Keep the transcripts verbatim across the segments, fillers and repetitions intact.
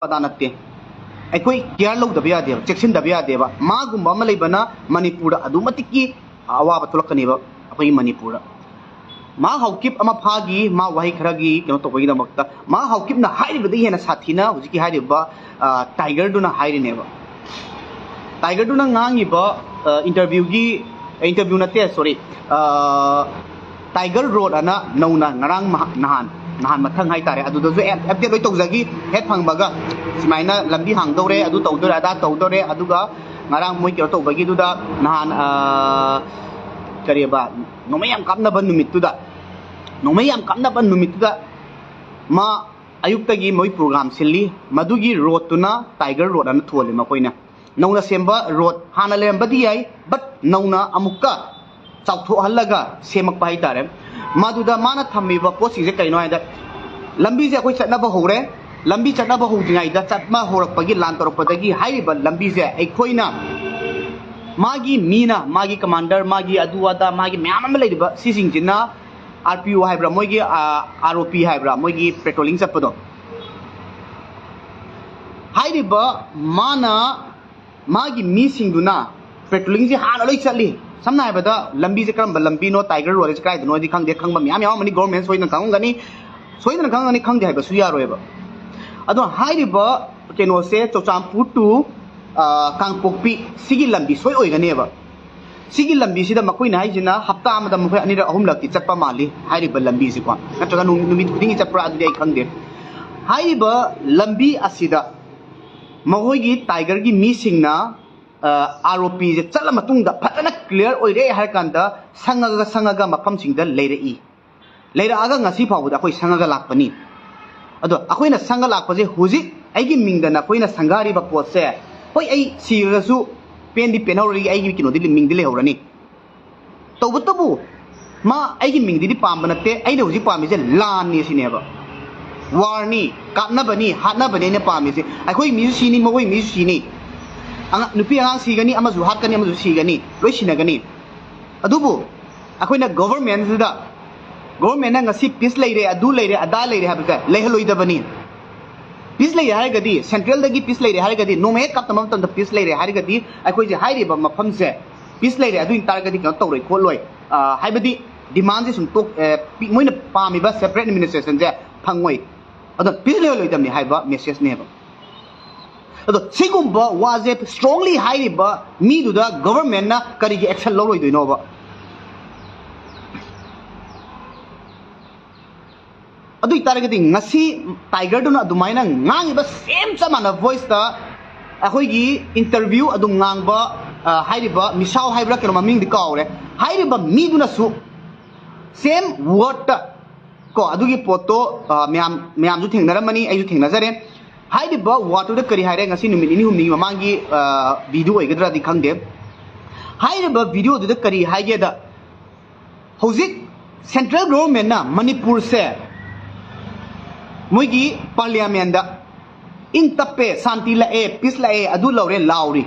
ꯑꯗꯥ ꯅꯠꯇꯦ꯫ ꯑꯩꯈꯣꯏ ꯀꯤꯌꯔ ꯂꯧꯗꯕ ꯌꯥꯗꯦꯕ, ꯆꯦꯛꯁꯤꯟꯗꯕ ꯌꯥꯗꯦꯕ꯫ ꯃꯥꯒꯨꯝꯕ ꯑꯃ ꯂꯩꯕꯅ ꯃꯅꯤꯄꯨꯔꯗ ꯑꯗꯨꯛ ꯃꯇꯤꯛꯀꯤ ꯑꯋꯥꯕ ꯊꯣꯛꯂꯛꯀꯅꯦꯕ ꯑꯩꯈꯣꯏꯒꯤ ꯃꯅꯤꯄꯨꯔꯗ꯫ ꯃꯥ ꯍꯥꯎꯀꯤꯞ ꯑꯃ ꯐꯥꯈꯤ, ꯃꯥ ꯋꯥꯍꯩ ꯈꯔꯒꯤ ꯀꯩꯅꯣ ꯇꯧꯕꯒꯤꯗꯃꯛꯇ꯫ ꯃꯥ ꯍꯥꯎꯀꯤꯞꯅ ꯍꯥꯏꯔꯤꯕꯗꯒꯤ ꯍꯦꯟꯅ ꯁꯥꯊꯤꯅ ꯍꯧꯖꯤꯛꯀꯤ ꯍꯥꯏꯔꯤꯕ, ꯑ, ꯇꯥꯏꯒꯔꯗꯨꯅ ꯍꯥꯏꯔꯤꯅꯦꯕ꯫ ꯇꯥꯏꯒꯔꯗꯨꯅ ꯉꯥꯡꯉꯤꯕ, ꯑ, ꯏꯟꯇꯔꯚ꯭ꯌꯨꯒꯤ, ꯏꯟꯇꯔꯚ꯭ꯌꯨ ꯅꯠꯇꯦ, ꯁꯣꯔꯤ, ꯑ, ꯇꯥꯏꯒꯔ ꯔꯣꯠ ꯑꯅ ꯅꯧꯅ ꯉꯔꯥꯡ ꯃꯍ-, ꯅꯍꯥꯟ, ꯅꯍꯥꯟ ꯃꯊꯪ ꯍꯥꯏꯇꯥꯔꯦ, ꯑꯗꯨꯗꯁꯨ ꯑꯦꯞ-, ꯑꯞꯗꯦꯠ ꯂꯣꯏ ꯇꯧꯖꯈꯤ꯫ ꯍꯦꯛ ꯐꯪꯕꯒ ꯁꯨꯃꯥꯏꯅ ꯂꯝꯕꯤ ꯍꯥꯡꯗꯧꯔꯦ, ꯑꯗꯨ ꯇꯧꯗꯧꯔꯦ, ꯑꯗꯥ ꯇꯧꯗꯧꯔꯦ, ꯑꯗꯨꯒ ꯉꯔꯥꯡ ꯃꯣꯏ ꯀꯩꯅꯣ ꯇꯧꯕꯒꯤꯗꯨꯗ ꯅꯍꯥꯟ, ꯑ, ꯀꯔꯤꯕ, ꯅꯣꯡꯃꯩ ꯌꯥꯝ ꯀꯥꯞꯅꯕ ꯅꯨꯃꯤꯠꯇꯨꯗ, ꯅꯣꯡꯃꯩ ꯌꯥꯝ ꯀꯥꯞꯅꯕ ꯅꯨꯃꯤꯠꯇꯨꯗ ꯃꯥ ꯑꯌꯨꯛꯇꯒꯤ ꯃꯣꯏ ꯄ꯭ꯔꯣꯒ꯭ꯔꯥꯝ ꯁꯤꯜꯂꯤ꯫ ꯃꯗꯨꯒꯤ ꯔꯣꯠꯇꯨꯅ ꯇꯥꯏꯒꯔ ꯔꯣꯠ ꯑꯅ ꯊꯣꯜꯂꯤ ꯃꯈꯣꯏꯅ꯫ ꯅꯧꯅ ꯁꯦꯝꯕ ꯔꯣꯠ ꯍꯥꯟꯅ ꯂꯩꯔꯝꯕꯗꯤ ꯌꯥꯏ, but ꯅꯧꯅ ꯑꯃꯨꯛꯀ ꯆꯥꯎꯊꯣꯛꯍꯜꯂꯒ ꯁꯦꯝꯃꯛꯄ ꯍꯥꯏꯇꯥꯔꯦ꯫ ꯃꯗꯨꯗ ꯃꯥꯅ ꯊꯝꯃꯤꯕ ꯄꯣꯠꯁꯤꯡꯁꯦ ꯀꯩꯅꯣ ꯍꯥꯏꯗ, ꯂꯝꯕꯤꯁꯦ ꯑꯩꯈꯣꯏ ꯆꯠꯅꯕ ꯍꯧꯔꯦ꯫ ꯂꯝꯕꯤ ꯆꯠꯅꯕ ꯍꯧꯗ꯭ꯔꯤꯉꯩꯗ, ꯆꯠꯄ ꯍꯧꯔꯛꯄꯒꯤ, ꯂꯥꯟ ꯇꯧꯔꯛꯄꯗꯒꯤ ꯍꯥꯏꯔꯤꯕ ꯂꯝꯕꯤꯁꯦ ꯑꯩꯈꯣꯏꯅ, ꯃꯥꯒꯤ ꯃꯤꯅ, ꯃꯥꯒꯤ ꯀꯃꯥꯟꯗꯔ, ꯃꯥꯒꯤ ꯑꯗꯨ ꯑꯗꯥ, ꯃꯥꯒꯤ ꯃꯌꯥꯝ ꯑꯃ ꯂꯩꯔꯤꯕ ꯁꯤꯁꯤꯡꯁꯤꯅ, ꯑꯥꯔ ꯄꯤ ꯑꯣ ꯍꯥꯏꯕ꯭ꯔꯥ, ꯃꯣꯏꯒꯤ, ꯑꯥ, ꯑꯥꯔ ꯑꯣ ꯄꯤ ꯍꯥꯏꯕ꯭ꯔꯥ, ꯃꯣꯏꯒꯤ ꯄꯦꯇ꯭ꯔꯣꯂꯤꯡ ꯆꯠꯄꯗꯣ, ꯍꯥꯏꯔꯤꯕ ꯃꯥꯅ, ꯃꯥꯒꯤ ꯃꯤꯁꯤꯡꯗꯨꯅ ꯄꯦꯇ꯭ꯔꯣꯂꯤꯡꯁꯦ ꯍꯥꯟꯅ ꯂꯣꯏ ꯆꯠꯂꯤ꯫ ꯁꯝꯅ ꯍꯥꯏꯔꯕꯗ, ꯂꯝꯕꯤꯁꯦ ꯀꯔꯝꯕ ꯂꯝꯕꯤꯅꯣ, ꯇꯥꯏꯒꯔ ꯔꯣꯗꯁꯦ ꯀꯗꯥꯏꯗꯅꯣꯗꯤ ꯈꯪꯗꯦ, ꯈꯪꯕ ꯃꯌꯥꯝ ꯌꯥꯎꯔꯝꯃꯅꯤ, ꯒꯣꯔꯃꯦꯟ ꯁꯣꯏꯗꯅ ꯈꯪꯉꯝꯒꯅꯤ, ꯁꯣꯏꯗꯅ ꯈꯪꯉꯝꯒꯅꯤ, ꯈꯪꯗꯦ ꯍꯥꯏꯕꯁꯨ ꯌꯥꯔꯣꯏꯕ꯫ ꯑꯗꯣ ꯍꯥꯏꯔꯤꯕ ꯀꯩꯅꯣꯁꯦ, ꯆꯨꯔꯆꯥꯟꯄꯨꯔ to, ꯑ, ꯀꯥꯡꯄꯣꯛꯄꯤ, ꯁꯤꯒꯤ ꯂꯝꯕꯤ ꯁꯣꯏ ꯑꯣꯏꯒꯅꯦꯕ꯫ ꯁꯤꯒꯤ ꯂꯝꯕꯤꯁꯤꯗ ꯃꯈꯣꯏꯅ ꯍꯥꯏꯁꯤꯅ ꯍꯞꯇꯥ ꯑꯃꯗ ꯃꯈꯣꯏ ꯑꯅꯤꯔꯛ ꯑꯍꯨꯝꯂꯛꯇꯤ ꯆꯠꯄ ꯃꯥꯜꯂꯤ ꯍꯥꯏꯔꯤꯕ ꯂꯝꯕꯤꯁꯤꯀꯣ, ꯅꯠꯇ꯭ꯔꯒ ꯅꯨ-, ꯅꯨꯃꯤꯠ ꯈꯨꯗꯤꯡꯒꯤ ꯆꯠꯄ꯭ꯔꯥ, ꯑꯗꯨꯗꯤ ꯑꯩ ꯈꯪꯗꯦ꯫ ꯍꯥꯏꯔꯤꯕ ꯂꯝꯕꯤ ꯑꯁꯤꯗ ꯃꯈꯣꯏꯒꯤ ꯇꯥꯏꯒꯔꯒꯤ ꯃꯤꯁꯤꯡꯅ, ꯑ, ꯑꯥꯔ ꯑꯣ ꯄꯤꯁꯦ ꯆꯠꯂ ꯃꯇꯨꯡꯗ ꯐꯖꯅ ꯀ꯭ꯂꯤꯌꯥꯔ ꯑꯣꯏꯔꯦ ꯍꯥꯏꯔ ꯀꯥꯟꯗ ꯁꯪꯉꯒ ꯁꯪꯉꯒ ꯃꯐꯝꯁꯤꯡꯗ ꯂꯩꯔꯛꯏ꯫ ꯂꯩꯔꯛꯑꯒ ꯉꯁꯤ ꯐꯥꯎꯕꯗ ꯑꯩꯈꯣꯏ ꯁꯪꯉꯒ ꯂꯥꯛꯄꯅꯤ꯫ ꯑꯗꯣ ꯑꯩꯈꯣꯏꯅ ꯁꯪꯉ ꯂꯥꯛꯄꯁꯦ ꯍꯧꯖꯤꯛ ꯑꯩꯒꯤ ꯃꯤꯡꯗ ꯅꯈꯣꯏꯅ ꯁꯪꯒꯥꯔꯤꯕ ꯄꯣꯠꯁꯦ, ꯍꯣꯏ, ꯑꯩ ꯁꯤꯔꯒꯁꯨ ꯄꯦꯟꯗꯤ ꯄꯦꯟꯍꯧꯔꯒꯦ, ꯑꯩꯒꯤ ꯀꯩꯅꯣꯗꯤ ꯃꯤꯡꯗꯤ ꯂꯩꯍꯧꯔꯅꯤ꯫ ꯇꯧꯕꯇꯕꯨ ꯃꯥ ꯑꯩꯒꯤ ꯃꯤꯡꯗꯗꯤ ꯄꯥꯝꯕ ꯅꯠꯇꯦ꯫ ꯑꯩꯅ ꯍꯧꯖꯤꯛ ꯄꯥꯝꯃꯤꯁꯦ ꯂꯥꯟꯅꯤ ꯁꯤꯅꯦꯕ꯫ ꯋꯥꯔꯅꯤ, ꯀꯥꯞꯅꯕꯅꯤ, ꯍꯥꯠꯅꯕꯅꯤ ꯑꯩꯅ ꯄꯥꯝꯃꯤꯁꯦ꯫ ꯑꯩꯈꯣꯏ ꯃꯤꯁꯨ ꯁꯤꯅꯤ, ꯃꯈꯣꯏ ꯃꯤꯁꯨ ꯁꯤꯅꯤ꯫ ꯑꯉꯥꯡ, ꯅꯨꯄꯤ ꯑꯉꯥꯡ ꯁꯤꯒꯅꯤ, ꯑꯃꯁꯨ ꯍꯥꯠꯀꯅꯤ, ꯑꯃꯁꯨ ꯁꯤꯒꯅꯤ, ꯂꯣꯏ ꯁꯤꯅꯒꯅꯤ꯫ ꯑꯗꯨꯕꯨ ꯑꯩꯈꯣꯏꯅ ꯒꯣꯚꯔꯟꯃꯦꯟꯁꯤꯗ, ꯒꯣꯚꯔꯟꯃꯦꯟꯅ ꯉꯁꯤ ꯄꯤꯁ ꯂꯩꯔꯦ, ꯑꯗꯨ ꯂꯩꯔꯦ, ꯑꯗꯥ ꯂꯩꯔꯦ ꯍꯥꯏꯕꯁꯦ ꯂꯩꯍꯜꯂꯣꯏꯗꯕꯅꯤ꯫ ꯄꯤꯁ ꯂꯩꯔꯦ ꯍꯥꯏꯔꯒꯗꯤ, ꯁꯦꯟꯇ꯭ꯔꯦꯜꯗꯒꯤ ꯄꯤꯁ ꯂꯩꯔꯦ ꯍꯥꯏꯔꯒꯗꯤ, ꯅꯣꯡꯃ ꯍꯦꯛ ꯀꯥꯞꯇꯕ ꯃꯇꯝꯗ ꯄꯤꯁ ꯂꯩꯔꯦ ꯍꯥꯏꯔꯒꯗꯤ, ꯑꯩꯈꯣꯏꯁꯦ ꯍꯥꯏꯔꯤꯕ ꯃꯐꯝꯁꯦ ꯄꯤꯁ ꯂꯩꯔꯦ, ꯑꯗꯨ ꯑꯣꯏ ꯇꯥꯔꯒꯗꯤ ꯀꯩꯅꯣ ꯇꯧꯔꯣꯏ ꯈꯣꯠꯂꯣꯏ, ꯑ, ꯍꯥꯏꯕꯗꯤ ꯗꯤꯃꯥꯟꯁꯦ ꯁꯨꯝ ꯇꯣꯛ-, ꯑ, ꯄꯤ-, ꯃꯣꯏꯅ ꯄꯥꯝꯃꯤꯕ ꯁꯦꯄꯔꯦꯠ ꯑꯦꯗꯃꯤꯅꯤꯁꯇ꯭ꯔꯦꯁꯟꯁꯦ ꯐꯪꯉꯣꯏ, ꯑꯗꯣ ꯄꯤꯁ ꯂꯩꯍꯜꯂꯣꯏꯗꯕꯅꯤ ꯍꯥꯏꯕ ꯃꯦꯁꯦꯖꯅꯦꯕ꯫ ꯑꯗꯣ ꯁꯤꯒꯨꯝꯕ ꯋꯥꯁꯦ ꯁ꯭ꯇꯔꯣꯡꯂꯤ ꯍꯥꯏꯔꯤꯕ ꯃꯤꯗꯨꯗ ꯒꯣꯚꯔꯟꯃꯦꯟꯠꯅ ꯀꯔꯤꯒꯤ ꯑꯦꯛꯁꯟ ꯂꯧꯔꯣꯏꯗꯣꯏꯅꯣꯕ? ꯑꯗꯨ ꯑꯣꯏ ꯇꯥꯔꯒꯗꯤ ꯉꯁꯤ ꯇꯥꯏꯒꯔꯗꯨꯅ ꯑꯗꯨꯃꯥꯏꯅ ꯉꯥꯡꯉꯤꯕ ꯁꯦꯝ ꯆꯞ ꯃꯥꯟꯅꯕ ꯚꯣꯏꯁꯇ ꯑꯩꯈꯣꯏꯒꯤ ꯏꯟꯇꯔꯚ꯭ꯌꯨ ꯑꯗꯨꯝ ꯉꯥꯡꯕ, ꯑ, ꯍꯥꯏꯔꯤꯕ ꯃꯤꯁꯥꯎ ꯍꯥꯏꯕ꯭ꯔꯥ ꯀꯩꯅꯣ ꯃꯃꯤꯡꯗꯤ ꯀꯥꯎꯔꯦ, ꯍꯥꯏꯔꯤꯕ ꯃꯤꯗꯨꯅꯁꯨ ꯁꯦꯝ ꯋꯥꯔꯗꯇ ꯀꯣ, ꯑꯗꯨꯒꯤ ꯄꯣꯠꯇꯣ, ꯑ, ꯃꯌꯥꯝ, ꯃꯌꯥꯝꯁꯨ ꯊꯦꯡꯅꯔꯝꯃꯅꯤ, ꯑꯩꯁꯨ ꯊꯦꯡꯅꯖꯔꯦ꯫ ꯍꯥꯏꯔꯤꯕ ꯋꯥꯔꯗꯇꯨꯗ ꯀꯔꯤ ꯍꯥꯏꯔꯦ, ꯉꯁꯤ ꯅꯨꯃꯤꯠ ꯅꯤꯅꯤ ꯍꯨꯝꯅꯤꯒꯤ ꯃꯃꯥꯡꯒꯤ, ꯑ, ꯚꯤꯗꯤꯑꯣ ꯑꯣꯏꯒꯗ꯭ꯔꯥꯗꯤ ꯈꯪꯗꯦ꯫ ꯍꯥꯏꯔꯤꯕ ꯚꯤꯗꯤꯑꯣꯗꯨꯗ ꯀꯔꯤ ꯍꯥꯏꯒꯦꯗ, ꯍꯧꯖꯤꯛ ꯁꯦꯟꯇ꯭ꯔꯦꯜ ꯒꯣꯚꯔꯟꯃꯦꯟꯠꯅ ꯃꯅꯤꯄꯨꯔꯁꯦ ꯃꯣꯏꯒꯤ ꯄꯥꯔꯂꯤꯌꯥꯃꯦꯟꯗ ꯏꯪ ꯇꯞꯄꯦ, ꯁꯥꯟꯇꯤ ꯂꯥꯛꯑꯦ, ꯄꯤꯁ ꯂꯥꯛꯑꯦ, ꯑꯗꯨ ꯂꯧꯔꯦ ꯂꯥꯎꯔꯤ꯫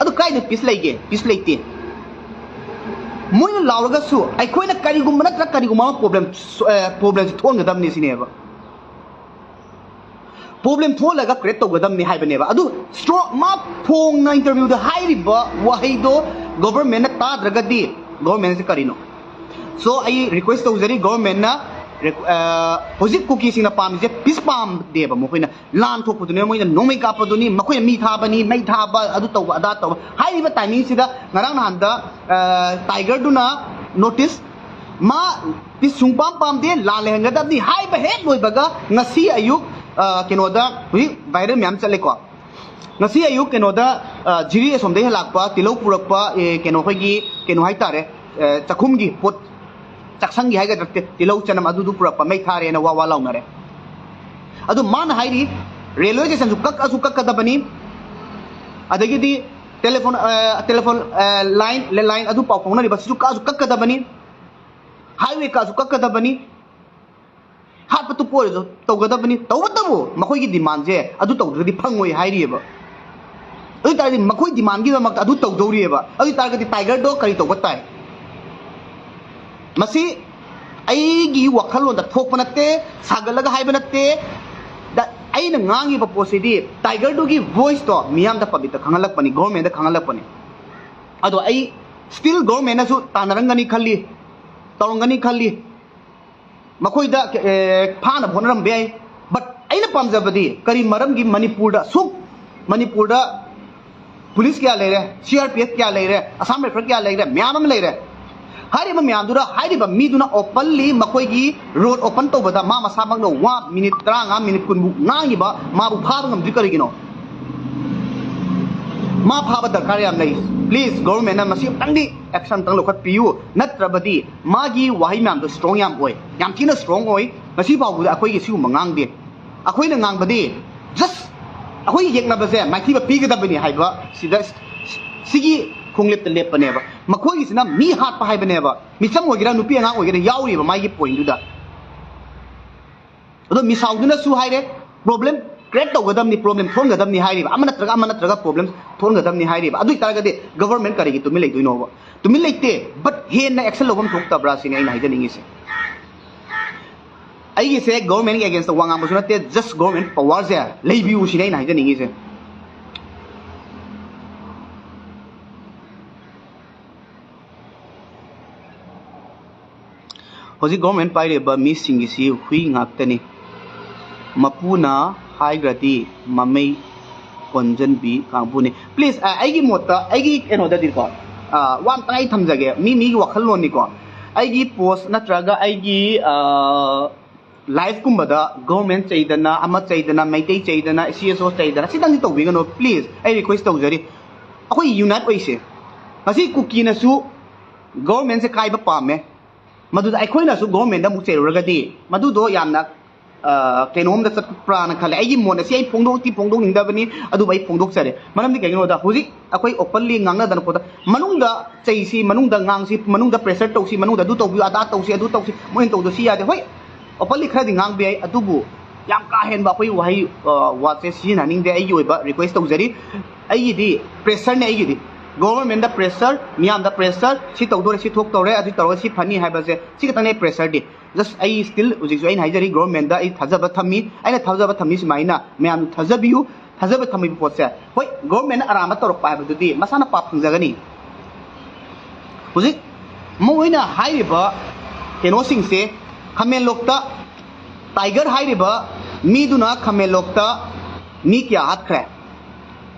ꯑꯗꯨ ꯀꯥꯏꯗ ꯄꯤꯁ ꯂꯩꯒꯦ? ꯄꯤꯁ ꯂꯩꯇꯦ꯫ ꯃꯣꯏꯅ ꯂꯥꯎꯔꯒꯁꯨ ꯑꯩꯈꯣꯏꯅ ꯀꯔꯤꯒꯨꯝꯕ ꯅꯠꯇ꯭ꯔꯒ ꯀꯔꯤꯒꯨꯝꯕ ꯑꯃ ꯄ꯭ꯔꯣꯕ꯭ꯂꯦꯝ, ꯑ, ꯄ꯭ꯔꯣꯕ꯭ꯂꯦꯝꯁꯦ ꯊꯣꯛꯍꯟꯒꯗꯕꯅꯤ ꯁꯤꯅꯦꯕ꯫ ꯄ꯭ꯔꯣꯕ꯭ꯂꯦꯝ ꯊꯣꯛꯍꯜꯂꯒ ꯀ꯭ꯔꯤꯌꯦꯠ ꯇꯧꯒꯗꯕꯅꯤ ꯍꯥꯏꯕꯅꯦꯕ꯫ ꯑꯗꯨ ꯁ꯭ꯇ꯭ꯔꯣ-, ꯃꯥ ꯐꯣꯡꯅ ꯏꯟꯇꯔꯚ꯭ꯌꯨꯗ ꯍꯥꯏꯔꯤꯕ ꯋꯥꯍꯩꯗꯣ ꯒꯣꯚꯔꯟꯃꯦꯟꯠꯅ ꯇꯥꯗ꯭ꯔꯒꯗꯤ ꯒꯣꯚꯔꯟꯃꯦꯟꯠꯁꯦ ꯀꯔꯤꯅꯣ? ꯁꯣ ꯑꯩ ꯔꯤꯀ꯭ꯋꯦꯁ ꯇꯧꯖꯔꯤ ꯒꯣꯚꯔꯟꯃꯦꯟꯠꯅ, ꯔꯤꯛ-, ꯑ, ꯍꯧꯖꯤꯛ ꯀꯨꯀꯤꯁꯤꯡꯅ ꯄꯥꯝꯃꯤꯁꯦ ꯄꯤꯁ ꯄꯥꯝꯗꯦꯕ, ꯃꯈꯣꯏꯅ ꯂꯥꯟ ꯊꯣꯛꯄꯗꯨꯅꯦ, ꯃꯣꯏꯅ ꯅꯣꯡꯃꯩ ꯀꯥꯞꯄꯗꯨꯅꯤ, ꯃꯈꯣꯏꯅ ꯃꯤ ꯊꯥꯕꯅꯤ, ꯃꯩ ꯊꯥꯕ, ꯑꯗꯨ ꯇꯧꯕ, ꯑꯗꯥ ꯇꯧꯕ꯫ ꯍꯥꯏꯔꯤꯕ ꯇꯥꯏꯃꯤꯡꯁꯤꯗ ꯉꯔꯥꯡ ꯅꯍꯥꯟꯗ, ꯑ, ꯇꯥꯏꯒꯔꯗꯨꯅ ꯅꯣꯇꯤꯁ ꯃꯥ ꯄꯤꯁ ꯁꯨꯡꯄꯥꯝ ꯄꯥꯝꯗꯦ, ꯂꯥꯟ ꯂꯩꯍꯟꯒꯗꯕꯅꯤ ꯍꯥꯏꯕ ꯍꯦꯛ ꯂꯣꯏꯕꯒ ꯉꯁꯤ ꯑꯌꯨꯛ, ꯑ, ꯀꯩꯅꯣꯗ ꯍꯧꯖꯤꯛ ꯚꯥꯏꯔꯦꯜ ꯃꯌꯥꯝ ꯆꯠꯂꯦꯀꯣ꯫ ꯉꯁꯤ ꯑꯌꯨꯛ ꯀꯩꯅꯣꯗ, ꯑ, ꯖꯤꯔꯤ ꯑꯁꯣꯝꯗꯒꯤ ꯍꯜꯂꯛꯄ, ꯇꯤꯜꯍꯧ ꯄꯨꯔꯛꯄ, ꯑꯦ, ꯀꯩꯅꯣ ꯑꯩꯈꯣꯏꯒꯤ ꯀꯩꯅꯣ ꯍꯥꯏꯇꯥꯔꯦ, ꯑ, ꯆꯥꯛꯈꯨꯝꯒꯤ ꯄꯣꯠ, ꯆꯥꯛꯁꯪꯒꯤ ꯍꯥꯏꯒꯗ꯭ꯔꯥ, ꯇꯤ-, ꯇꯤꯜꯍꯧ ꯆꯅꯝ ꯑꯗꯨꯗꯨ ꯄꯨꯔꯛꯄ, ꯃꯩ ꯊꯥꯔꯦꯅ ꯋꯥ ꯋꯥ ꯂꯥꯎꯅꯔꯦ꯫ ꯑꯗꯨ ꯃꯥꯅ ꯍꯥꯏꯔꯤ, ꯔꯦꯜꯋꯦ ꯁ꯭ꯇꯦꯁꯟꯁꯨ ꯀꯛꯑꯁꯨ ꯀꯛꯀꯗꯕꯅꯤ, ꯑꯗꯒꯤꯗꯤ ꯇꯦꯂꯤꯐꯣꯟ, ꯑ, ꯇꯦꯂꯤꯐꯣꯟ, ꯑ, ꯂꯥꯏꯟ, ꯂꯦꯟꯂꯥꯏꯟ ꯑꯗꯨ ꯄꯥꯎ ꯐꯥꯎꯅꯔꯤꯕ ꯁꯤꯁꯨ ꯀꯛꯑꯁꯨ ꯀꯛꯀꯗꯕꯅꯤ, ꯍꯥꯏꯋꯦ ꯀꯛꯑꯁꯨ ꯀꯛꯀꯗꯕꯅꯤ, ꯍꯥꯠꯄ ꯇꯨꯞꯄ ꯑꯣꯏꯔꯁꯨ ꯇꯧꯒꯗꯕꯅꯤ꯫ ꯇꯧꯕꯇꯕꯨ ꯃꯈꯣꯏꯒꯤ ꯗꯤꯃꯥꯟꯁꯦ ꯑꯗꯨ ꯇꯧꯗ꯭ꯔꯒꯗꯤ ꯐꯪꯉꯣꯏ ꯍꯥꯏꯔꯤꯑꯕ꯫ ꯑꯗꯨ ꯑꯣꯏ ꯇꯥꯔꯗꯤ ꯃꯈꯣꯏ ꯗꯤꯃꯥꯟꯒꯤꯗꯃꯛꯇ ꯑꯗꯨ ꯇꯧꯗꯧꯔꯤꯑꯕ꯫ ꯑꯗꯨ ꯑꯣꯏ ꯇꯥꯔꯒꯗꯤ ꯇꯥꯏꯒꯔꯗꯣ ꯀꯔꯤ ꯇꯧꯕ ꯇꯥꯏ? ꯃꯁꯤ ꯑꯩꯒꯤ ꯋꯥꯈꯜꯂꯣꯟꯗ ꯊꯣꯛꯄ ꯅꯠꯇꯦ, ꯁꯥꯒꯠꯂꯒ ꯍꯥꯏꯕ ꯅꯠꯇꯦ꯫ ꯗ-, ꯑꯩꯅ ꯉꯥꯡꯉꯤꯕ ꯄꯣꯠꯁꯤꯗꯤ ꯇꯥꯏꯒꯔꯗꯨꯒꯤ ꯚꯣꯏꯁꯇꯣ ꯃꯤꯌꯥꯝꯗ, ꯄꯕ꯭ꯂꯤꯛꯇ ꯈꯪꯍꯜꯂꯛꯄꯅꯤ, ꯒꯣꯔꯃꯦꯟꯗ ꯈꯪꯍꯜꯂꯛꯄꯅꯤ꯫ ꯑꯗꯣ ꯑꯩ ꯁ꯭ꯇꯤꯜ ꯒꯣꯔꯃꯦꯟꯅꯁꯨ ꯇꯥꯟꯅꯔꯝꯒꯅꯤ ꯈꯜꯂꯤ, ꯇꯧꯔꯝꯒꯅꯤ ꯈꯜꯂꯤ꯫ ꯃꯈꯣꯏꯗ ꯑꯦ, ꯐꯥꯅꯕ ꯍꯣꯠꯅꯔꯝꯕ ꯌꯥꯏ꯫ ꯕꯠ ꯑꯩꯅ ꯄꯥꯝꯖꯕꯗꯤ ꯀꯔꯤ ꯃꯔꯝꯒꯤ ꯃꯅꯤꯄꯨꯔꯗ ꯁꯨꯛ, ꯃꯅꯤꯄꯨꯔꯗ ꯄꯨꯂꯤꯁ ꯀꯌꯥ ꯂꯩꯔꯦ, ꯁꯤ ꯑꯥꯔ ꯄꯤ ꯑꯦꯐ ꯀꯌꯥ ꯂꯩꯔꯦ, ꯑꯁꯥꯝ ꯔꯥꯏꯐꯜ ꯀꯌꯥ ꯂꯩꯔꯦ, ꯃꯌꯥꯝ ꯑꯃ ꯂꯩꯔꯦ꯫ ꯍꯥꯏꯔꯤꯕ ꯃꯌꯥꯝꯗꯨꯅ ꯍꯥꯏꯔꯤꯕ ꯃꯤꯗꯨꯅ ꯑꯣꯄꯟꯂꯤ ꯃꯈꯣꯏꯒꯤ ꯔꯣꯗ ꯑꯣꯄꯟ ꯇꯧꯕꯗ ꯃꯥ ꯃꯁꯥꯃꯛꯅ ꯋꯥ ꯃꯤꯅꯤꯠ ꯇꯔꯥꯃꯉꯥ, ꯃꯤꯅꯤꯠ ꯀꯨꯟꯃꯨꯛ ꯉꯥꯡꯉꯤꯕ ꯃꯥꯕꯨ ꯐꯥꯕ ꯉꯝꯗ꯭ꯔꯤ ꯀꯔꯤꯒꯤꯅꯣ? ꯃꯥ ꯐꯥꯕ ꯗꯔꯀꯥꯔ ꯌꯥꯝ ꯂꯩ꯫ ꯄ꯭ꯂꯤꯖ, ꯒꯣꯚꯔꯟꯃꯦꯟꯠꯅ ꯃꯁꯤ ꯑꯃꯨꯛꯇꯪꯗꯤ ꯑꯦꯛꯁꯟ ꯑꯃꯨꯛꯇꯪ ꯂꯧꯈꯠꯄꯤꯌꯨ꯫ ꯅꯠꯇ꯭ꯔꯕꯗꯤ ꯃꯥꯒꯤ ꯋꯥꯍꯩ ꯃꯌꯥꯝꯗꯣ ꯁ꯭ꯇꯔꯣꯡ ꯌꯥꯝ ꯑꯣꯏ, ꯌꯥꯝ ꯊꯤꯅ ꯁ꯭ꯇꯔꯣꯡ ꯑꯣꯏ꯫ ꯉꯁꯤ ꯐꯥꯎꯕꯗ ꯑꯩꯈꯣꯏꯒꯤ ꯁꯤꯒꯨꯝꯕ ꯉꯥꯡꯗꯦ꯫ ꯑꯩꯈꯣꯏꯅ ꯉꯥꯡꯕꯗꯤ ꯖꯁ ꯑꯩꯈꯣꯏ ꯌꯦꯛꯅꯕꯁꯦ ꯃꯥꯏꯊꯤꯕ ꯄꯤꯒꯗꯕꯅꯤ ꯍꯥꯏꯕ ꯁꯤꯗ, ꯁꯤꯒꯤ ꯈꯣꯡꯂꯦꯞꯇ ꯂꯦꯞꯄꯅꯦꯕ꯫ ꯃꯈꯣꯏꯒꯤꯁꯤꯅ ꯃꯤ ꯍꯥꯠꯄ ꯍꯥꯏꯕꯅꯦꯕ꯫ ꯃꯤꯆꯝ ꯑꯣꯏꯒꯦꯔꯥ, ꯅꯨꯄꯤ ꯑꯉꯥꯡ ꯑꯣꯏꯒꯦꯔꯥ, ꯌꯥꯎꯔꯤꯕ ꯃꯥꯒꯤ ꯄꯣꯏꯟꯠꯇꯨꯗ꯫ ꯑꯗꯣ ꯃꯤꯁꯥꯎꯗꯨꯅꯁꯨ ꯍꯥꯏꯔꯦ, ꯄ꯭ꯔꯣꯕ꯭ꯂꯦꯝ ꯀ꯭ꯔꯤꯌꯦꯠ ꯇꯧꯒꯗꯕꯅꯤ, ꯄ꯭ꯔꯣꯕ꯭ꯂꯦꯝ ꯊꯣꯛꯍꯟꯒꯗꯕꯅꯤ ꯍꯥꯏꯔꯤꯕ, ꯑꯃ ꯅꯠꯇ꯭ꯔꯒ ꯑꯃ ꯅꯠꯇ꯭ꯔꯒ ꯄ꯭ꯔꯣꯕ꯭ꯂꯦꯝ ꯊꯣꯛꯍꯟꯒꯗꯕꯅꯤ ꯍꯥꯏꯔꯤꯕ꯫ ꯑꯗꯨ ꯑꯣꯏꯇꯥꯔꯒꯗꯤ ꯒꯣꯚꯔꯟꯃꯦꯟꯠ ꯀꯔꯤꯒꯤ ꯇꯨꯃꯤꯟ ꯂꯩꯗꯣꯏꯅꯣꯕ? ꯇꯨꯃꯤꯟ ꯂꯩꯇꯦ, ꯕꯠ ꯍꯦꯟꯅ ꯑꯦꯛꯁꯟ ꯂꯧꯐꯝ ꯊꯣꯛꯇꯕ꯭ꯔꯥ ꯁꯤꯅꯤ ꯑꯩꯅ ꯍꯥꯏꯖꯅꯤꯡꯉꯤꯁꯦ꯫ ꯑꯩꯒꯤꯁꯦ ꯒꯣꯚꯔꯟꯃꯦꯟꯠꯀꯤ ꯑꯦꯒꯦꯟꯁꯇ ꯋꯥ ꯉꯥꯡꯕꯁꯨ ꯅꯠꯇꯦ, ꯖꯁ ꯒꯣꯚꯔꯟꯃꯦꯟꯠ ꯄꯋꯥꯔꯁꯦ ꯂꯩꯕꯤꯌꯨ ꯁꯤꯅꯤ ꯑꯩꯅ ꯍꯥꯏꯖꯅꯤꯡꯉꯤꯁꯦ꯫ ꯍꯧꯖꯤꯛ ꯒꯣꯚꯔꯟꯃꯦꯟꯠ ꯄꯥꯏꯔꯤꯕ ꯃꯤꯁꯤꯡꯒꯤꯁꯤ ꯍꯨꯏ ꯉꯥꯛꯇꯅꯤ꯫ ꯃꯄꯨꯅ ꯍꯥꯏꯈ꯭ꯔꯗꯤ ꯃꯃꯩ ꯀꯣꯟꯖꯟꯕꯤ ꯀꯥꯡꯕꯨꯅꯤ꯫ ꯄ꯭ꯂꯤꯖ, ꯑ, ꯑꯩꯒꯤ ꯃꯣꯠꯇ, ꯑꯩꯒꯤ ꯀꯩꯅꯣꯗꯗꯤꯀꯣ, ꯑ, ꯋꯥ ꯑꯝꯇꯪ ꯑꯩ ꯊꯝꯖꯒꯦ, ꯃꯤ ꯃꯤꯒꯤ ꯋꯥꯈꯜꯂꯣꯟꯅꯤꯀꯣ꯫ ꯑꯩꯒꯤ ꯄꯣꯁ ꯅꯠꯇ꯭ꯔꯒ ꯑꯩꯒꯤ, ꯑ, ꯂꯥꯏꯐꯀꯨꯝꯕꯗ ꯒꯣꯚꯔꯟꯃꯦꯟꯠ ꯆꯩꯗꯅ, ꯑꯃ ꯆꯩꯗꯅ, ꯃꯩꯇꯩ ꯆꯩꯗꯅ, ꯁꯤ ꯑꯦꯁ ꯑꯣ ꯆꯩꯗꯅ, ꯁꯤꯇꯪꯗꯤ ꯇꯧꯕꯤꯒꯅꯨ ꯄ꯭ꯂꯤꯖ, ꯑꯩ ꯔꯤꯀ꯭ꯋꯦꯁ ꯇꯧꯖꯔꯤ꯫ ꯑꯩꯈꯣꯏ ꯌꯨꯅꯥꯏꯠ ꯑꯣꯏꯁꯦ꯫ ꯉꯁꯤ ꯀꯨꯀꯤꯅꯁꯨ ꯒꯣꯚꯔꯟꯃꯦꯟꯠꯁꯦ ꯀꯥꯏꯕ ꯄꯥꯝꯃꯦ, ꯃꯗꯨꯗ ꯑꯩꯈꯣꯏꯅꯁꯨ ꯒꯣꯚꯔꯟꯃꯦꯟꯠꯗ ꯑꯃꯨꯛ ꯆꯩꯔꯨꯔꯒꯗꯤ ꯃꯗꯨꯗꯣ ꯌꯥꯝꯅ, ꯑ, ꯀꯩꯅꯣꯝꯗ ꯆꯠꯄ꯭ꯔꯥꯅ ꯈꯜꯂꯦ꯫ ꯑꯩꯒꯤ ꯃꯣꯠ ꯑꯁꯤ ꯑꯩ ꯐꯣꯡꯗꯣꯛꯇꯤ ꯐꯣꯡꯗꯣꯛꯅꯤꯡꯗꯕꯅꯤ, ꯑꯗꯨꯕꯨ ꯑꯩ ꯐꯣꯡꯗꯣꯛꯆꯔꯦ꯫ ꯃꯔꯝꯗꯤ ꯀꯩꯒꯤꯅꯣꯗ ꯍꯧꯖꯤꯛ ꯑꯩꯈꯣꯏ ꯑꯣꯄꯟꯂꯤ ꯉꯥꯡꯅꯗꯅ ꯈꯣꯠꯇꯅ ꯃꯅꯨꯡꯗ ꯆꯩꯁꯤ, ꯃꯅꯨꯡꯗ ꯉꯥꯡꯁꯤ, ꯃꯅꯨꯡꯗ ꯄ꯭ꯔꯦꯁꯔ ꯇꯧꯁꯤ, ꯃꯅꯨꯡꯗ ꯑꯗꯨ ꯇꯧꯕꯤꯌꯨ, ꯑꯗꯥ ꯇꯧꯁꯤ, ꯑꯗꯨ ꯇꯧꯁꯤ, ꯃꯣꯏꯅ ꯇꯧꯗꯣ ꯁꯤ ꯌꯥꯗꯦ꯫ ꯍꯣꯏ, ꯑꯣꯄꯟꯂꯤ ꯈꯔꯗꯤ ꯉꯥꯡꯕ ꯌꯥꯏ, ꯑꯗꯨꯕꯨ ꯌꯥꯝ ꯀꯥ ꯍꯦꯟꯕ ꯑꯩꯈꯣꯏ ꯋꯥꯍꯩ, ꯑ, ꯋꯥꯁꯦ ꯁꯤꯖꯤꯟꯅꯍꯟꯅꯤꯡꯗꯦ꯫ ꯑꯩꯒꯤ ꯑꯣꯏꯕ ꯔꯤꯀ꯭ꯋꯦꯁ ꯇꯧꯖꯔꯤ꯫ ꯑꯩꯒꯤꯗꯤ ꯄ꯭ꯔꯦꯁꯔꯅꯦ ꯑꯩꯒꯤꯗꯤ꯫ ꯒꯣꯚꯔꯟꯃꯦꯟꯠꯗ ꯄ꯭ꯔꯦꯁꯔ, ꯃꯤꯌꯥꯝꯗ ꯄ꯭ꯔꯦꯁꯔ, ꯁꯤ ꯇꯧꯗꯣꯔꯦ, ꯁꯤ ꯊꯣꯛꯇꯧꯔꯦ, ꯑꯗꯨ ꯇꯧꯔꯒ ꯁꯤ ꯐꯅꯤ ꯍꯥꯏꯕꯁꯦ, ꯁꯤ ꯈꯛꯇꯪꯅꯦ ꯄ꯭ꯔꯦꯁꯔꯗꯤ꯫ Just ꯑꯩ still ꯍꯧꯖꯤꯛꯁꯨ ꯑꯩꯅ ꯍꯥꯏꯖꯔꯤ, government ꯗ ꯑꯩ ꯊꯥꯖꯕ ꯊꯝꯃꯤ꯫ ꯑꯩꯅ ꯊꯥꯖꯕ ꯊꯝꯃꯤ ꯁꯨꯃꯥꯏꯅ ꯃꯌꯥꯝ ꯊꯥꯖꯕꯤꯌꯨ꯫ ꯊꯥꯖꯕ ꯊꯝꯃꯤꯕ ꯄꯣꯠꯁꯦ, ꯍꯣꯏ, government ꯅ ꯑꯔꯥꯟꯕ ꯇꯧꯔꯛꯄ ꯍꯥꯏꯕꯗꯨꯗꯤ ꯃꯁꯥꯅ ꯄꯥꯞ ꯐꯪꯖꯒꯅꯤ꯫ ꯍꯧꯖꯤꯛ ꯃꯣꯏꯅ ꯍꯥꯏꯔꯤꯕ ꯀꯩꯅꯣꯁꯤꯡꯁꯦ, ꯈꯥꯃꯦꯟꯂꯣꯛꯇ tiger ꯍꯥꯏꯔꯤꯕ ꯃꯤꯗꯨꯅ ꯈꯥꯃꯦꯟꯂꯣꯛꯇ ꯃꯤ ꯀꯌꯥ ꯍꯥꯠꯈ꯭ꯔꯦ?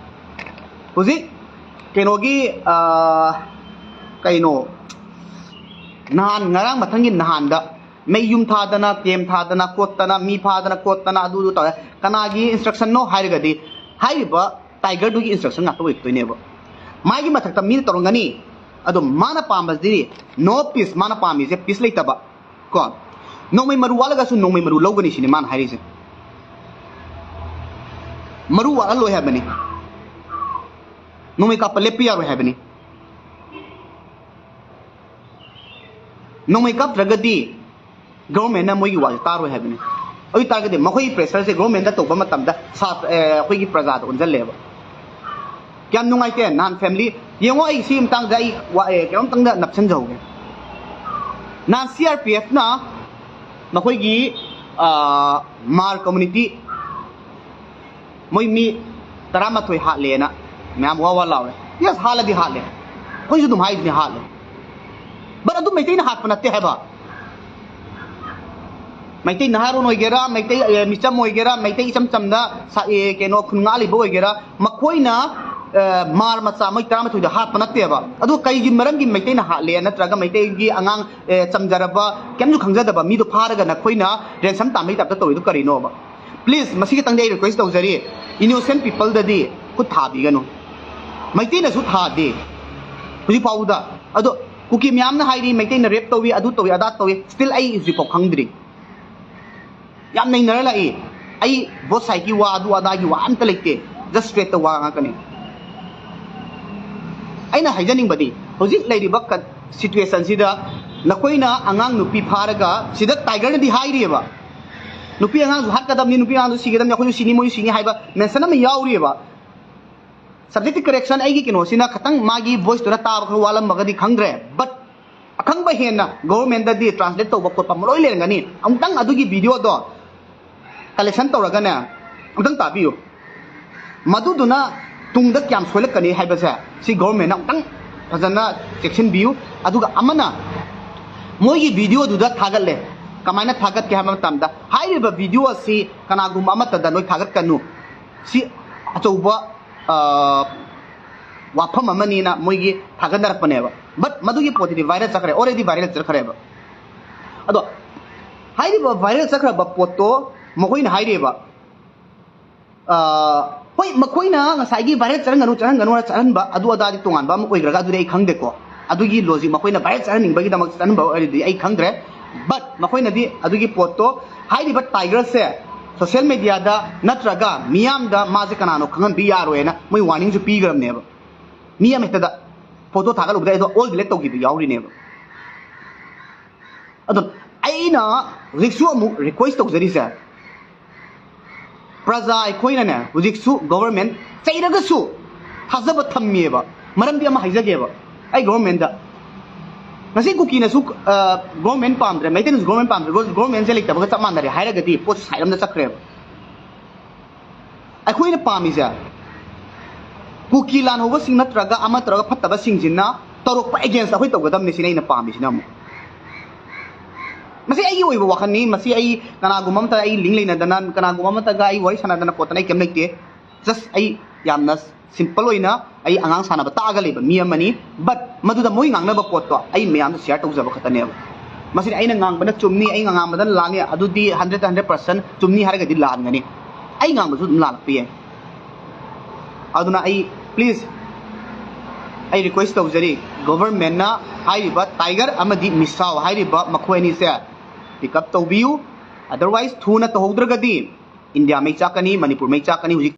ꯍꯧꯖꯤꯛ ꯀꯩꯅꯣꯒꯤ, ꯑ, ꯀꯩꯅꯣ, ꯅꯍꯥꯟ, ꯉꯔꯥꯡ ꯃꯊꯪꯒꯤ ꯅꯍꯥꯟꯗ ꯃꯩ ꯌꯨꯝ ꯊꯥꯗꯅ, camp ꯊꯥꯗꯅ ꯈꯣꯠꯇꯅ, ꯃꯤ ꯐꯥꯗꯅ ꯈꯣꯠꯇꯅ, ꯑꯗꯨꯗꯨ ꯇꯧꯔꯦ꯫ ꯀꯅꯥꯒꯤ instruction ꯅꯣ ꯍꯥꯏꯔꯒꯗꯤ, ꯍꯥꯏꯔꯤꯕ tiger ꯗꯨꯒꯤ instruction ꯉꯥꯛꯇ ꯑꯣꯏꯗꯣꯏꯅꯦꯕ꯫ ꯃꯥꯒꯤ ꯃꯊꯛꯇ ꯃꯤꯅ ꯇꯧꯔꯝꯒꯅꯤ꯫ ꯑꯗꯣ ꯃꯥꯅ ꯄꯥꯝꯕꯁꯤꯗꯤ no peace, ꯃꯥꯅ ꯄꯥꯝꯃꯤꯁꯦ peace ꯂꯩꯇꯕ꯫ ꯀꯣ, ꯅꯣꯡꯃꯩ ꯃꯔꯨ ꯋꯥꯠꯂꯒꯁꯨ ꯅꯣꯡꯃꯩ ꯃꯔꯨ ꯂꯧꯒꯅꯤ ꯁꯤꯅꯤ ꯃꯥꯅ ꯍꯥꯏꯔꯤꯁꯦ꯫ ꯃꯔꯨ ꯋꯥꯠꯍꯜꯂꯣꯏ ꯍꯥꯏꯕꯅꯤ꯫ ꯅꯣꯡꯃꯩ ꯀꯥꯞꯄ ꯂꯦꯞꯄ ꯌꯥꯔꯣꯏ ꯍꯥꯏꯕꯅꯤ꯫ ꯅꯣꯡꯃꯩ ꯀꯥꯞꯇ꯭ꯔꯒꯗꯤ government ꯅ ꯃꯣꯏꯒꯤ ꯋꯥꯁꯦ ꯇꯥꯔꯣꯏ ꯍꯥꯏꯕꯅꯤ꯫ ꯑꯗꯨ ꯑꯣꯏꯇꯥꯔꯒꯗꯤ ꯃꯈꯣꯏꯒꯤ pressure ꯁꯦ government ꯗ ꯇꯧꯕ ꯃꯇꯝꯗ ꯁꯥꯇ꯭ꯔ-, ꯑꯦ, ꯑꯩꯈꯣꯏꯒꯤ ꯄ꯭ꯔꯖꯥꯗ ꯑꯣꯟꯁꯤꯜꯂꯦꯕ꯫ ꯀꯌꯥꯝ ꯅꯨꯡꯉꯥꯏꯇꯦ꯫ ꯅꯍꯥꯟ family ꯌꯦꯡꯉꯣ, ꯑꯩ ꯁꯤ ꯃꯇꯥꯡꯗ ꯑꯩ ꯋꯥ-, ꯑꯦ, ꯀꯩꯅꯣꯝꯇꯪꯗ ꯅꯞꯁꯤꯟꯖꯍꯧꯒꯦ꯫ ꯅꯍꯥꯟ C R P F ꯅ ꯃꯈꯣꯏꯒꯤ, ꯑ, ꯃꯥꯔ community ꯃꯣꯏ ꯃꯤ ꯇꯔꯥꯃꯥꯊꯣꯏ ꯍꯥꯠꯂꯦꯅ ꯃꯌꯥꯝ ꯋꯥ ꯋꯥ ꯂꯥꯎꯔꯦ꯫ Yes, ꯍꯥꯠꯂꯗꯤ ꯍꯥꯠꯂꯦ, ꯑꯩꯈꯣꯏꯁꯨ ꯑꯗꯨꯝ ꯍꯥꯏꯗꯨꯅꯤ ꯍꯥꯠꯂꯦ꯫ But ꯑꯗꯨ ꯃꯩꯇꯩꯅ ꯍꯥꯠꯄ ꯅꯠꯇꯦ ꯍꯥꯏꯕ꯫ ꯃꯩꯇꯩ ꯅꯍꯥꯔꯣꯟ ꯑꯣꯏꯒꯦꯔꯥ, ꯃꯩꯇꯩ, ꯑꯦ, ꯃꯤꯆꯝ ꯑꯣꯏꯒꯦꯔꯥ, ꯃꯩꯇꯩ ꯏꯆꯝ ꯆꯝꯅ ꯁꯥ-, ꯑꯦ, ꯀꯩꯅꯣ, ꯈꯨꯟ ꯉꯥꯛꯂꯤꯕ ꯑꯣꯏꯒꯦꯔꯥ, ꯃꯈꯣꯏꯅ, ꯑꯦ, ꯃꯥꯔ ꯃꯆꯥ ꯃꯣꯏ ꯇꯔꯥꯃꯥꯊꯣꯏꯗ ꯍꯥꯠꯄ ꯅꯠꯇꯦꯕ꯫ ꯑꯗꯨ ꯀꯩꯒꯤ ꯃꯔꯝꯒꯤ ꯃꯩꯇꯩꯅ ꯍꯥꯠꯂꯦ? ꯅꯠꯇ꯭ꯔꯒ ꯃꯩꯇꯩꯒꯤ ꯑꯉꯥꯡ, ꯑꯦ, ꯆꯝꯖꯔꯕ, ꯀꯩꯝꯁꯨ ꯈꯪꯖꯗꯕ ꯃꯤꯗꯣ ꯐꯥꯔꯒ ꯅꯈꯣꯏꯅ ransom ꯇꯥꯟꯕꯒꯤ type ꯇ ꯇꯧꯔꯤꯗꯣ ꯀꯔꯤꯅꯣꯕ? Please, ꯃꯁꯤ ꯈꯤꯇꯪꯗꯤ ꯑꯩ request ꯇꯧꯖꯔꯤ, innocent people ꯗꯗꯤ ꯈꯨꯠ ꯊꯥꯕꯤꯒꯅꯨ꯫ ꯃꯩꯇꯩꯅꯁꯨ ꯊꯥꯗꯦ ꯍꯧꯖꯤꯛ ꯐꯥꯎꯕꯗ꯫ ꯑꯗꯣ ꯀꯨꯀꯤ ꯃꯌꯥꯝꯅ ꯍꯥꯏꯔꯤ, ꯃꯩꯇꯩꯅ rape ꯇꯧꯏ, ꯑꯗꯨ ꯇꯧꯏ, ꯑꯗꯥ ꯇꯧꯏ, still ꯑꯩ ꯍꯧꯖꯤꯛꯐꯥꯎ ꯈꯪꯗ꯭ꯔꯤ꯫ ꯌꯥꯝ ꯅꯩꯅꯔ ꯂꯥꯛꯏ꯫ ꯑꯩ both side ꯀꯤ ꯋꯥ, ꯑꯗꯨ ꯑꯗꯥꯒꯤ ꯋꯥ ꯑꯝꯇ ꯂꯩꯇꯦ, just straight ꯇ ꯋꯥ ꯉꯥꯛꯇꯅꯤ꯫ ꯑꯩꯅ ꯍꯥꯏꯖꯅꯤꯡꯕꯗꯤ, ꯍꯧꯖꯤꯛ ꯂꯩꯔꯤꯕ ꯀꯟ-, situation ꯁꯤꯗ ꯅꯈꯣꯏꯅ ꯑꯉꯥꯡ ꯅꯨꯄꯤ ꯐꯥꯔꯒ, ꯁꯤꯗ tiger ꯅꯗꯤ ꯍꯥꯏꯔꯤꯑꯕ, ꯅꯨꯄꯤ ꯑꯉꯥꯡꯁꯨ ꯍꯥꯠꯀꯗꯕꯅꯤ, ꯅꯨꯄꯤ ꯑꯉꯥꯡꯁꯨ ꯁꯤꯒꯗꯕꯅꯤ, ꯑꯩꯈꯣꯏꯁꯨ ꯁꯤꯅꯤ, ꯃꯣꯏꯁꯨ ꯁꯤꯅꯤ ꯍꯥꯏꯕ mention ꯑꯃ ꯌꯥꯎꯔꯤꯑꯕ꯫ Subjective correction, ꯑꯩꯒꯤ ꯀꯩꯅꯣꯁꯤꯅ ꯈꯤꯇꯪ ꯃꯥꯒꯤ voice ꯇꯨꯅ ꯇꯥꯕ ꯈꯔ ꯋꯥꯠꯂꯝꯃꯒꯗꯤ ꯈꯪꯗ꯭ꯔꯦ, but ꯍꯦꯟꯅ ꯒꯣꯚꯔꯟꯃꯦꯟꯗꯗꯤ ꯇ꯭ꯔꯥꯟꯁꯂꯦꯠ ꯇꯧꯕ ꯈꯣꯠꯄ ꯑꯃ ꯂꯣꯏ ꯂꯩꯔꯝꯒꯅꯤ꯫ ꯑꯃꯨꯛꯇꯪ ꯑꯗꯨꯒꯤ ꯚꯤꯗꯤꯑꯣꯗꯣ ꯀꯂꯦꯛꯁꯟ ꯇꯧꯔꯒꯅꯦ, ꯑꯃꯨꯛꯇꯪ ꯇꯥꯕꯤꯌꯨ꯫ ꯃꯗꯨꯗꯨꯅ ꯇꯨꯡꯗ ꯀꯌꯥꯝ ꯁꯣꯏꯂꯛꯀꯅꯤ ꯍꯥꯏꯕꯁꯦ ꯁꯤ ꯒꯣꯚꯔꯟꯃꯦꯟꯅ ꯑꯃꯨꯛꯇꯪ ꯐꯖꯅ ꯆꯦꯛꯁꯤꯟꯕꯤꯌꯨ꯫ ꯑꯗꯨꯒ ꯑꯃꯅ ꯃꯣꯏꯒꯤ ꯚꯤꯗꯤꯑꯣꯗꯨꯗ ꯊꯥꯒꯠꯂꯦ꯫ ꯀꯃꯥꯏꯅ ꯊꯥꯒꯠꯀꯦ ꯍꯥꯏꯕ ꯃꯇꯝꯗ, ꯍꯥꯏꯔꯤꯕ ꯚꯤꯗꯤꯑꯣ ꯑꯁꯤ ꯀꯅꯥꯒꯨꯝꯕ ꯑꯃꯠꯇꯗ ꯅꯣꯏ ꯊꯥꯒꯠꯀꯅꯨ, ꯁꯤ ꯑꯆꯧꯕ, ꯑ, ꯋꯥꯐꯝ ꯑꯃꯅꯤꯅ ꯃꯣꯏꯒꯤ ꯊꯥꯒꯠꯅꯔꯛꯄꯅꯦꯕ꯫ But ꯃꯗꯨꯒꯤ ꯄꯣꯠꯇꯨꯗꯤ ꯚꯥꯏꯔꯦꯜ ꯆꯠꯈ꯭ꯔꯦ, already ꯚꯥꯏꯔꯦꯜ ꯆꯠꯈ꯭ꯔꯦꯕ꯫ ꯑꯗꯣ ꯍꯥꯏꯔꯤꯕ ꯚꯥꯏꯔꯦꯜ ꯆꯠꯈ꯭ꯔꯕ ꯄꯣꯠꯇꯣ ꯃꯈꯣꯏꯅ ꯍꯥꯏꯔꯤꯕ, ꯑ, ꯍꯣꯏ, ꯃꯈꯣꯏꯅ ꯉꯁꯥꯏꯒꯤ ꯚꯥꯏꯔꯦꯜ ꯆꯠꯍꯟꯒꯅꯨ, ꯆꯠꯍꯟꯒꯅꯨ ꯍꯥꯏꯅ ꯆꯠꯍꯟꯕ ꯑꯗꯨ ꯑꯗꯥꯗꯤ ꯇꯣꯉꯥꯟꯕ ꯑꯃ ꯑꯣꯏꯈ꯭ꯔꯒ, ꯑꯗꯨꯗꯤ ꯑꯩ ꯈꯪꯗꯦꯀꯣ꯫ ꯑꯗꯨꯒꯤ ꯂꯣꯖꯤꯛ ꯃꯈꯣꯏꯅ ꯚꯥꯏꯔꯦꯜ ꯆꯠꯍꯟꯅꯤꯡꯕꯒꯤꯗꯃꯛ ꯆꯠꯍꯟꯕ ꯑꯣꯏꯔꯗꯤ ꯑꯩ ꯈꯪꯗ꯭ꯔꯦ꯫ But ꯃꯈꯣꯏꯅꯗꯤ ꯑꯗꯨꯒꯤ ꯄꯣꯠꯇꯣ, ꯍꯥꯏꯔꯤꯕ ꯇꯥꯏꯒꯔꯁꯦ ꯁꯣꯁꯤꯌꯦꯜ ꯃꯦꯗꯤꯌꯥꯗ ꯅꯠꯇ꯭ꯔꯒ ꯃꯤꯌꯥꯝꯗ ꯃꯥꯁꯦ ꯀꯅꯥꯅꯣ ꯈꯪꯍꯟꯕ ꯌꯥꯔꯣꯏꯅ ꯃꯣꯏ ꯋꯥꯔꯅꯤꯡꯁꯨ ꯄꯤꯈ꯭ꯔꯕꯅꯦꯕ꯫ ꯃꯤ ꯑꯃ ꯍꯦꯛꯇꯗ ꯐꯣꯇꯣ ꯊꯥꯒꯠꯂꯨꯕꯗ ꯑꯩꯗꯣ ꯑꯣꯜ ꯗꯤꯂꯦꯠ ꯇꯧꯈꯤꯕ ꯌꯥꯎꯔꯤꯅꯦꯕ꯫ ꯑꯗꯣ ꯑꯩꯅ ꯍꯧꯖꯤꯛꯁꯨ ꯑꯃꯨꯛ ꯔꯤꯀ꯭ꯋꯦꯁ ꯇꯧꯖꯔꯤꯁꯦ, ꯄ꯭ꯔꯖꯥ ꯑꯩꯈꯣꯏꯅꯅꯦ ꯍꯧꯖꯤꯛꯁꯨ ꯒꯣꯚꯔꯟꯃꯦꯟ ꯆꯩꯔꯒꯁꯨ ꯊꯥꯖꯕ ꯊꯝꯃꯤꯑꯕ꯫ ꯃꯔꯝꯗꯤ ꯑꯃ ꯍꯥꯏꯖꯒꯦꯕ, ꯑꯩ ꯒꯣꯚꯔꯟꯃꯦꯟꯗ ꯉꯁꯤ ꯀꯨꯀꯤꯅꯁꯨ, ꯑ, ꯒꯣꯚꯔꯟꯃꯦꯟ ꯄꯥꯝꯗ꯭ꯔꯦ, ꯃꯩꯇꯩꯅꯁꯨ ꯒꯣꯚꯔꯟꯃꯦꯟ ꯄꯥꯝꯗ꯭ꯔꯦ, ꯒꯣ-, ꯒꯣꯚꯔꯟꯃꯦꯟꯁꯦ ꯂꯩꯇꯕꯒ ꯆꯞ ꯃꯥꯟꯅꯔꯦ ꯍꯥꯏꯔꯒꯗꯤ ꯄꯣꯠꯁꯦ ꯁꯥꯏꯠ ꯑꯃꯗ ꯆꯠꯈ꯭ꯔꯦꯕ꯫ ꯑꯩꯈꯣꯏꯅ ꯄꯥꯝꯃꯤꯁꯦ ꯀꯨꯀꯤ ꯂꯥꯟꯍꯧꯕꯁꯤꯡ ꯅꯠꯇ꯭ꯔꯒ ꯑꯃ ꯇꯧꯔꯒ ꯐꯠꯇꯕꯁꯤꯡꯁꯤꯅ ꯇꯧꯔꯛꯄ against ꯑꯩꯈꯣꯏ ꯇꯧꯒꯗꯕꯅꯤ ꯁꯤꯅꯤ ꯑꯩꯅ ꯄꯥꯝꯃꯤꯁꯤꯅ ꯑꯃꯨꯛ꯫ ꯃꯁꯤ ꯑꯩꯒꯤ ꯑꯣꯏꯕ ꯋꯥꯈꯜꯅꯤ꯫ ꯃꯁꯤ ꯑꯩ ꯀꯅꯥꯒꯨꯝꯕ ꯑꯃꯇ ꯑꯩ ꯂꯤꯡ ꯂꯩꯅꯗꯅ, ꯀꯅꯥꯒꯨꯝꯕ ꯑꯃꯇꯒ ꯑꯩ ꯋꯥꯔꯤ ꯁꯥꯟꯅꯗꯅ ꯈꯣꯠꯇꯅ ꯑꯩ ꯀꯩꯝ ꯂꯩꯇꯦ꯫ Just ꯑꯩ ꯌꯥꯝꯅ ꯁꯤꯝꯄꯜ ꯑꯣꯏꯅ ꯑꯩ ꯑꯉꯥꯡ ꯁꯥꯟꯅꯕ ꯇꯥꯛꯑꯒ ꯂꯩꯕ ꯃꯤ ꯑꯃꯅꯤ꯫ But ꯃꯗꯨꯗ ꯃꯣꯏ ꯉꯥꯡꯅꯕ ꯄꯣꯠꯇꯣ ꯑꯩ ꯃꯌꯥꯝꯗ ꯁꯤꯌꯔ ꯇꯧꯖꯕ ꯈꯛꯇꯅꯦꯕ꯫ ꯃꯁꯤꯗꯤ ꯑꯩꯅ ꯉꯥꯡꯕꯅ ꯆꯨꯝꯅꯤ, ꯑꯩ ꯉꯥꯡꯕꯗ ꯂꯥꯜꯂꯤ, ꯑꯗꯨꯗꯤ ꯍꯟꯗ꯭ꯔꯦꯠꯇ ꯍꯟꯗ꯭ꯔꯦꯠ ꯄꯥꯔꯁꯦꯟ ꯆꯨꯝꯅꯤ ꯍꯥꯏꯔꯒꯗꯤ ꯂꯥꯟꯒꯅꯤ꯫ ꯑꯩ ꯉꯥꯡꯕꯁꯨ ꯑꯗꯨꯝ ꯂꯥꯜꯂꯛꯄ ꯌꯥꯏ꯫ ꯑꯗꯨꯅ ꯑꯩ, please, ꯑꯩ ꯔꯤꯀ꯭ꯋꯦꯁ ꯇꯧꯖꯔꯤ, ꯒꯣꯚꯔꯟꯃꯦꯟꯅ ꯍꯥꯏꯔꯤꯕ ꯇꯥꯏꯒꯔ ꯑꯃꯗꯤ ꯃꯤꯁꯥꯎ ꯍꯥꯏꯔꯤꯕ ꯃꯈꯣꯏ ꯑꯅꯤꯁꯦ ꯄꯤꯛ ꯑꯞ ꯇꯧꯕꯤꯌꯨ꯫ Otherwise ꯊꯨꯅ ꯇꯧꯍꯧꯗ꯭ꯔꯒꯗꯤ ꯏꯟꯗꯤꯌꯥ ꯃꯩ ꯆꯥꯛꯀꯅꯤ, ꯃꯅꯤꯄꯨꯔ ꯃꯩ ꯆꯥꯛꯀꯅꯤ꯫ ꯍꯧꯖꯤꯛ